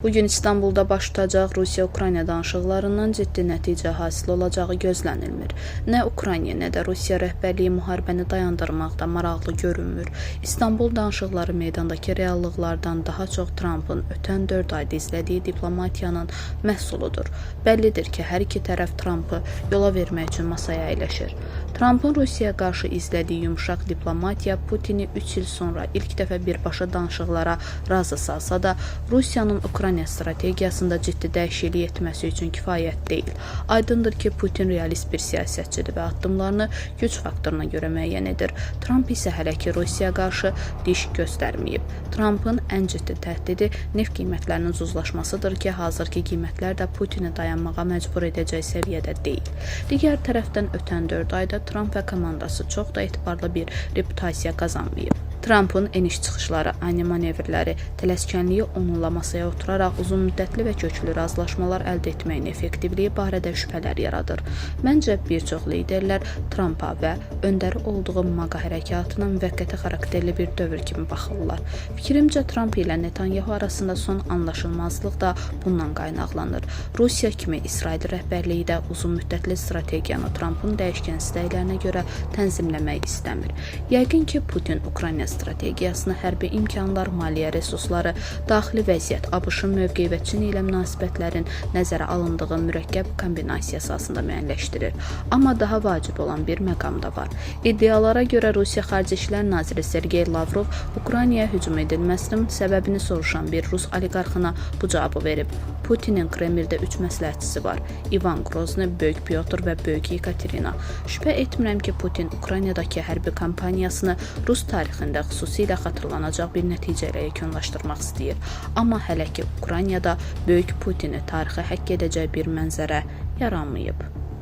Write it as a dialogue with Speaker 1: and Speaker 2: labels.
Speaker 1: Bu gün İstanbulda baş tutacaq Rusiya-Ukrayna danışıqlarından ciddi nəticə hasil olacağı gözlənilmir. Nə Ukrayna, nə də Rusiya rəhbərliyi müharibəni dayandırmaqda maraqlı görünmür. İstanbul danışıqları meydandakı reallıqlardan daha çox Trampın ötən 4 ayda izlədiyi diplomatiyanın məhsuludur. Bəllidir ki, hər iki tərəf Trampı yola vermək üçün masaya əyləşir. Trampın Rusiyaya qarşı izlədiyi yumşaq diplomatiya Putini 3 il sonra ilk dəfə birbaşa danışıqlara razı salsa da, Rusiyanın Ukrayna strategiyasında ciddi dəyişiklik etməsi üçün kifayət deyil. Aydındır ki, Putin realist bir siyasətçidir və addımlarını güc faktoruna görə müəyyən edir. Tramp isə hələ ki Rusiyaya qarşı diş göstərməyib. Trampın ən ciddi təhdidi neft qiymətlərinin ucuzlaşmasıdır ki, hazırki qiymətlər də Putini dayanmağa məcbur edəcək səviyyədə deyil. Digər tərəfdən ötən 4 ayda Tramp və komandası çox da etibarlı bir reputasiya qazanmayıb. Trampın eniş-çıxışları, ani manevrləri, tələskənliyi onunla masaya oturaraq uzunmüddətli və köklü razılaşmalar əldə etməyin effektivliyi barədə şübhələr yaradır. Məncə bir çox liderlər Trampa və öndəri olduğu MAGA hərəkatına müvəqqəti xarakterli bir dövr kimi baxırlar. Fikrimcə Tramp ilə Netanyahu arasında son anlaşılmazlıq da bundan qaynaqlanır. Rusiya kimi İsrail rəhbərliyi də uzunmüddətli strategiyanı Trampın dəyişkən istəklərinə görə tənzimləmək istəmir. Yəqin ki, Putin Ukrayna strategiyasını hərbi imkanlar, maliyyə resursları, daxili vəziyyət, ABŞ-ın mövqeyi və Çin ilə münasibətlərin nəzərə alındığı mürəkkəb kombinasiya əsasında müəyyənləşdirir. Amma daha vacib olan bir məqam da var. İddialara görə Rusiya Xarici İşlər naziri Sergey Lavrov Ukraynaya hücum edilməsinin səbəbini soruşan bir rus oliqarxına bu cavabı verib. Putinin Kremldə 3 məsləhətçisi var: İvan Grozny, Böyük Pyotr və Böyük Yekaterina. Şübhə etmirəm ki, Putin Ukraynadakı hərbi kampaniyasını rus tarixində xüsusilə xatırlanacaq bir nəticə ilə yekunlaşdırmaq istəyir. Amma hələ ki Ukraynada Böyük Putini tarixə həkk edəcək bir mənzərə yaranmayıb.